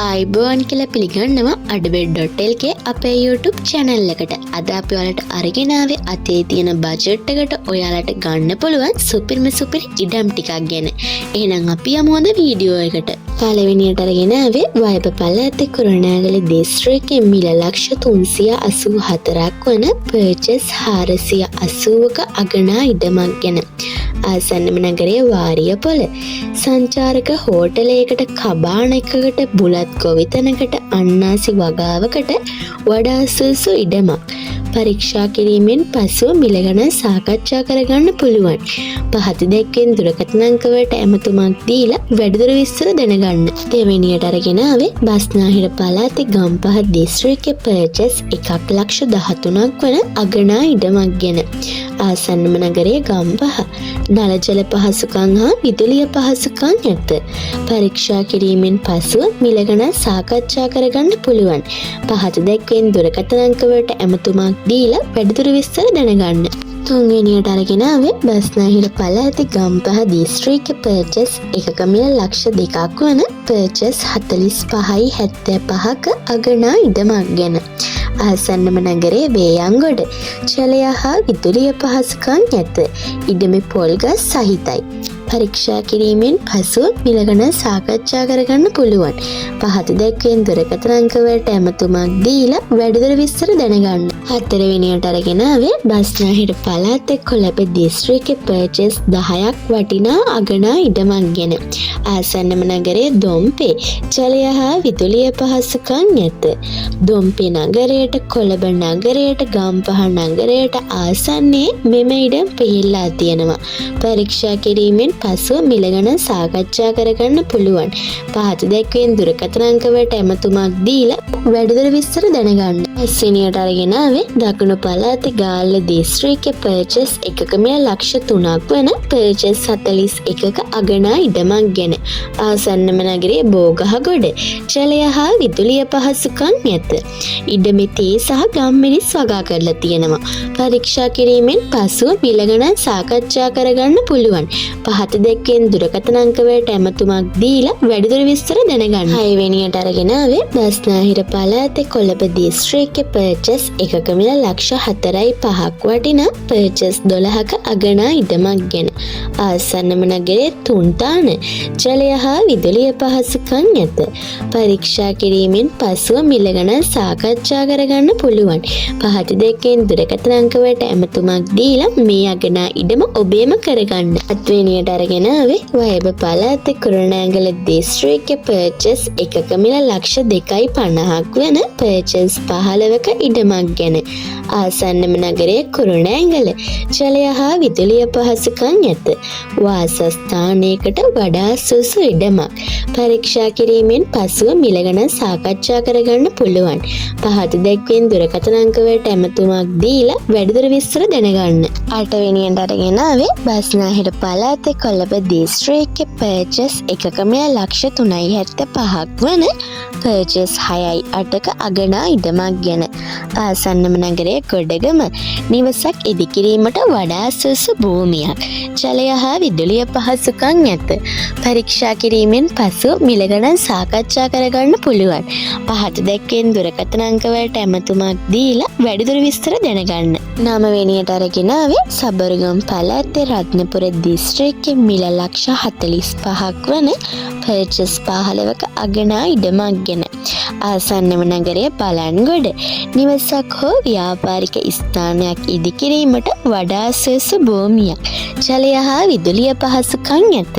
ආයුබෝවන් කියලා පිළිගන්නවා අඩබෙඩ්.lk අපේ YouTube channel එකට. අද අපි ඔයාලට අරගෙන ආවේ අතේ තියෙන බජට් එකට ඔයාලට ගන්න පුළුවන් සුපිරිම සුපිරි ඉඩම් ටිකක් ගැන. එහෙනම් අපි යමු අද වීඩියෝ එකට. පළවෙනියට අරගෙන ආවේ වයඹ පළාතේ කුරුණෑගල දිස්ත්‍රික්කයේ මිල ලක්ෂ 384ක් වන පර්චස් 480ක අගනා ඉඩමක් ගැන. ආසන්නම නගරයේ වාරියපොළ සංචාරක හෝටලයකට, කබාන එකකට, බුලත් ගොවිතැනකට, අන්නාසි වගාවකට වඩා සුදුසු ඉඩමක්. පරීක්ෂා කිරීමෙන් පසුව මිල ගණන් සාකච්ඡා කරගන්න පුළුවන්. පහත දැක්වෙන දුරකථන අංකවලට ඇමතුමක් දීලා වැඩිදුර විස්තර දැනගන්න. දෙවෙනියට අරගෙන ආවේ බස්නාහිර පළාතේ ගම්පහ දිස්ත්‍රික්කයේ පර්චස් 1 ලක්ෂ 13ක් වන අගනා ඉඩමක් ගැන. ආසන්නම නගරයේ ගම්පහ. නල ජල පහසුකම් හා විදුලිය පහසුකම් ඇත. පරීක්ෂා කිරීමෙන් පසුව මිල ගණන් සාකච්ඡා කරගන්න පුළුවන්. පහත දැක්වෙන දුරකථන අංකවලට ඇමතුමක් දීලා වැඩිදුර විස්තර දැනගන්න. තුන්වෙනියට අරගෙන ආවේ බස්නාහිර පළාතේ ගම්පහ දිස්ත්‍රික්කයේ පර්චස් එකක මිල ලක්ෂ 2ක් වන පර්චස් 45යි 75ක අගනා ඉඩමක් ගැන. ආසන්නම නගරයේ වේයන්ගොඩ. ජලය හා විදුලිය පහසුකම් ඇත. ඉඩමේ පොල්ගස් සහිතයි. පරීක්ෂා කිරීමෙන් පසුව මිල ගණන් සාකච්ඡා කරගන්න පුළුවන්. පහත දැක්වෙන දුරකථන අංකවලට ඇමතුමක් දීලා වැඩිදුර විස්තර දැනගන්න. හතරවෙනියට අරගෙන ආවේ බස්නාහිර පළාතේ කොළඹ දිස්ත්‍රික්කයේ පර්චස් 10ක් වටිනා අගනා ඉඩමක් ගැන. ආසන්නම නගරයේ දොම්පේ. ජලය හා විදුලිය පහසුකම් ඇත. දොම්පේ නගරයට, කොළඹ නගරයට, ගම්පහ නගරයට ආසන්නයේ මෙම ඉඩම් පිහිටලා තියෙනවා. පරීක්ෂා කිරීමෙන් පසුව මිල ගණන් සාකච්ඡා කරගන්න පුළුවන්. පහත දැක්වෙන දුරකථන අංකවලට ඇමතුමක් දීලා වැඩිදුර විස්තර දැනගන්න. පස්වෙනියට අරගෙන ආවේ දකුණු පළාතේ ගාල්ල දිස්ත්‍රික්කයේ පර්චස් එකක මිල ලක්ෂ 3ක් වන පර්චස් 41ක අගනා ඉඩමක් ගැන. ආසන්නම නගරයේ බෝගහගොඩ. ජලය හා විදුලිය පහසුකම් ඇත. ඉඩමේ තේ සහ ගම්මිරිස් වගා කරලා තියෙනවා. පරීක්ෂා කිරීමෙන් පසුව මිල ගණන් සාකච්ඡා කරගන්න පුළුවන්. පහත දැක්වෙන දුරකථන අංකවලට ඇමතුමක් දීලා වැඩිදුර විස්තර දැනගන්න. හයවෙනියට අරගෙන ආවේ බස්නාහිර පළාතේ කොළඹ දිස්ත්‍රික්කයේ පර්චස් එකක මිල ලක්ෂ 4යි 5ක් වටින පර්චස් 12ක අගනා ඉඩමක් ගැන. ආසන්නම නගරයේ තුන්තාන. ජලය හා විදුලිය පහසුකම් ඇත. පරීක්ෂා කිරීමෙන් පසුව මිල ගණන් සාකච්ඡා කරගන්න පුළුවන්. පහත දැක්වෙන දුරකථන අංකවලට ඇමතුමක් දීලා මේ අගනා ඉඩම ඔබේම කරගන්න. හත්වෙනියට අරගෙන ආවේ වයඹ පළාතේ කුරුණෑගල දිස්ත්‍රික්කයේ පර්චස් එකක මිල ලක්ෂ 2යි 50ක් වන පර්චස් 15ක ඉඩමක් ගැන. ආසන්නම නගරයේ කුරුණෑගල. ජලය හා විදුලිය පහසුකම් ඇත. වාසස්ථානයකට වඩා සුදුසු ඉඩමක්. පරීක්ෂා කිරීමෙන් පසුව මිල ගණන් සාකච්ඡා කරගන්න පුළුවන්. පහත දැක්වෙන දුරකථන අංකවලට ඇමතුමක් දීලා වැඩිදුර විස්තර දැනගන්න. අටවෙනියට අරගෙන ආවේ බස්නාහිර පළාතේ කොළඹ දිස්ත්‍රික්කයේ පර්චස් එකක මිල ලක්ෂ 3යි 75ක් වන පර්චස් 6යි 8ක අගනා ඉඩමක් ගැන. ආසන්නම නගරයේ ගොඩගම. නිවසක් ඉදිකිරීමට වඩා සුදුසු භූමියක්. ජලය හා විදුලිය පහසුකම් ඇත. පරීක්ෂා කිරීමෙන් පසුව මිල ගණන් සාකච්ඡා කරගන්න පුළුවන්. පහත දැක්වෙන දුරකථන අංකවලට ඇමතුමක් දීලා වැඩිදුර විස්තර දැනගන්න. නවවෙනියට අරගෙන ආවේ සබරගමු පළාතේ රත්නපුර දිස්ත්‍රික්කයේ මිල ලක්ෂ 45ක් වන පර්චස් 15ක අගනා ඉඩමක් ගැන. ආසන්නම නගරය බලන්ගොඩ. නිවසක් හෝ ව්‍යාපාරික ස්ථානයක් ඉදිකිරීමට වඩා සුදුසු භූමියක්. ජලය හා විදුලිය පහසුකම් ඇත.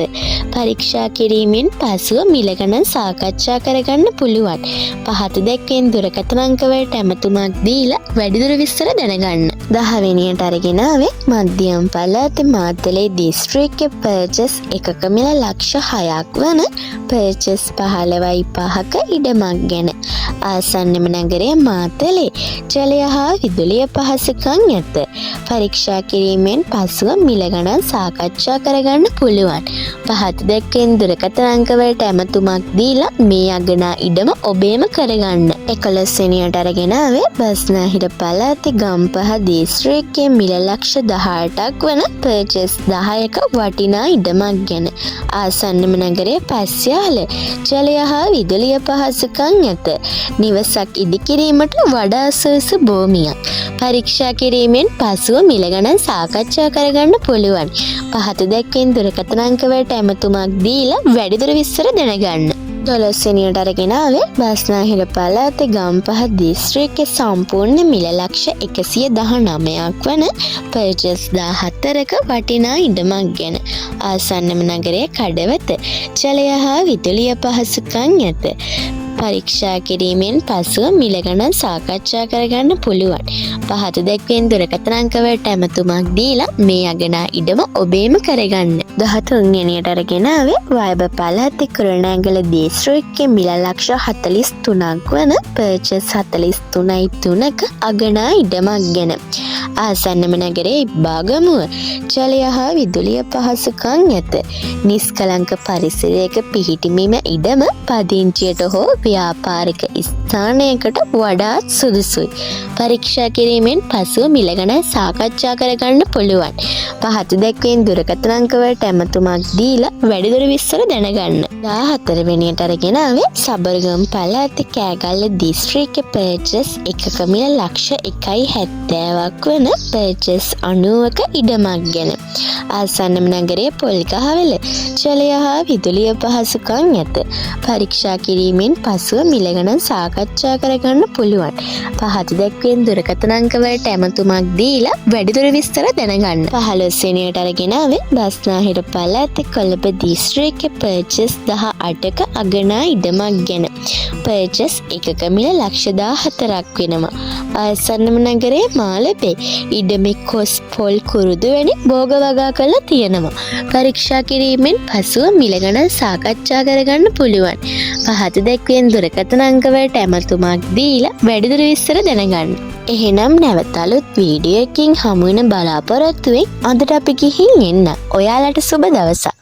පරීක්ෂා කිරීමෙන් පසුව මිල ගණන් සාකච්ඡා කරගන්න පුළුවන්. පහත දැක්වෙන දුරකථන අංකවලට ඇමතුමක් දීලා වැඩිදුර විස්තර දැනගන්න. 10වෙනියට අරගෙන ආවේ මධ්‍යම පළාතේ මාතලේ දිස්ත්‍රික්කයේ පර්චස් එකක මිල ලක්ෂ 6ක් වන පර්චස් 15යි 5ක ඉඩමක් ගැන. ආසන්නම නගරය මාතලේ. ජලය හා විදුලිය පහසුකම් ඇත. පරීක්ෂා කිරීමෙන් පසුව මිල ගණන් සාකච්ඡා කරගන්න පුළුවන්. පහත දැක්වෙන දුරකථන අංකවලට ඇමතුමක් දීලා මේ අගනා ඉඩම ඔබේම කරගන්න. 11 වෙනියට අරගෙන ආවේ බස්නාහිර පළාතේ ගම්පහ දිස්ත්‍රික්කයේ මිල ලක්ෂ 18ක් වන පර්චේස් 10ක වටිනා ඉඩමක් ගැන. ආසන්නම නගරය පස්යාල. ජලය හා විදුලිය පහසුකම් ඇත. නිවසක් ඉදිකිරීමට වඩා සුදුසු භූමියක්. පරීක්ෂා කිරීමෙන් පසුව මිල ගණන් සාකච්ඡා කරගන්න පුළුවන්. පහත දැක්වෙන දුරකථන අංකවලට ඇමතුමක් දීලා වැඩිදුර විස්තර දැනගන්න. 12 වෙනියට අරගෙන ආවේ බස්නාහිර පළාතේ ගම්පහ දිස්ත්‍රික්කයේ සම්පූර්ණ මිල ලක්ෂ 119ක් වන පර්චේස් 14ක වටිනා ඉඩමක් ගැන. ආසන්නම නගරය කඩවත. ජලය හා විදුලිය පහසුකම් ඇත. පරීක්ෂා කිරීමෙන් පසුව මිල ගණන් සාකච්ඡා කරගන්න පුළුවන්. පහත දැක්වෙන දුරකථන අංකවලට ඇමතුමක් දීලා මේ අගනා ඉඩම ඔබේම කරගන්න. 13 වෙනියට අරගෙන ආවේ වයඹ පළාතේ කුරුණෑගල දිස්ත්‍රික්කයේ මිල ලක්ෂ 43ක් වන පර්චේස් 43.3ක අගනා ඉඩමක් ගැන. ආසන්නම නගරයේ ඉබ්බාගමුව. ජලය හා විදුලිය පහසුකම් ඇත. නිස්කලංක පරිසරයක පිහිටි මෙම ඉඩම පදිංචියට හෝ ව්‍යාපාරික ස්ථානයකට වඩාත් සුදුසුයි. පරීක්ෂා කිරීමෙන් පසුව මිල ගණන් සාකච්ඡා කරගන්න පුළුවන්. පහත දැක්වෙන දුරකථන අංකවලට ඇමතුමක් දීලා වැඩිදුර විස්තර දැනගන්න. 14 වෙනියට අරගෙන ආවේ සබරගමු පළාතේ කෑගල්ල දිස්ත්‍රික්කයේ පර්චේස් එකක මිල ලක්ෂ 1.70ක් වන පර්චේස් 90ක ඉඩමක් ගැන. ආසන්නම නගරයේ පොල්ගහවෙල. ජලය හා විදුලිය පහසුකම් ඇත. පරීක්ෂා කිරීමෙන් පසුව මිල ගණන් සාකච්ඡා කරගන්න පුළුවන්. පහත දැක්වෙන දුරකථන අංකවලට ඇමතුමක් දීලා වැඩිදුර විස්තර දැනගන්න. 15 වෙනියට අරගෙන ආවේ බස්නාහිර පළාතේ කොළඹ දිස්ත්‍රික්කයේ පර්චේස් 18ක අගනා ඉඩමක් ගැන. පර්චේස් එකක මිල ලක්ෂ 14ක් වෙනවා. ආසන්නම නගරයේ මාලබේ. ඉඩමේ කොස්, පොල්, කුරුදු වැනි භෝග වගා කරලා තියෙනවා. පරීක්ෂා කිරීමෙන් පසුව මිල ගණන් සාකච්ඡා කරගන්න පුළුවන්. පහත දැක්වෙන දුරකථන අංකවලට ඇමතුමක් දීලා වැඩිදුර විස්තර දැනගන්න. එහෙනම් නැවත අලුත් වීඩියෝ එකකින් හමු වෙන බලාපොරොත්තුවෙන් අදට අපි ගිහින් එන්න. ඔයාලට සුබ දවසක්.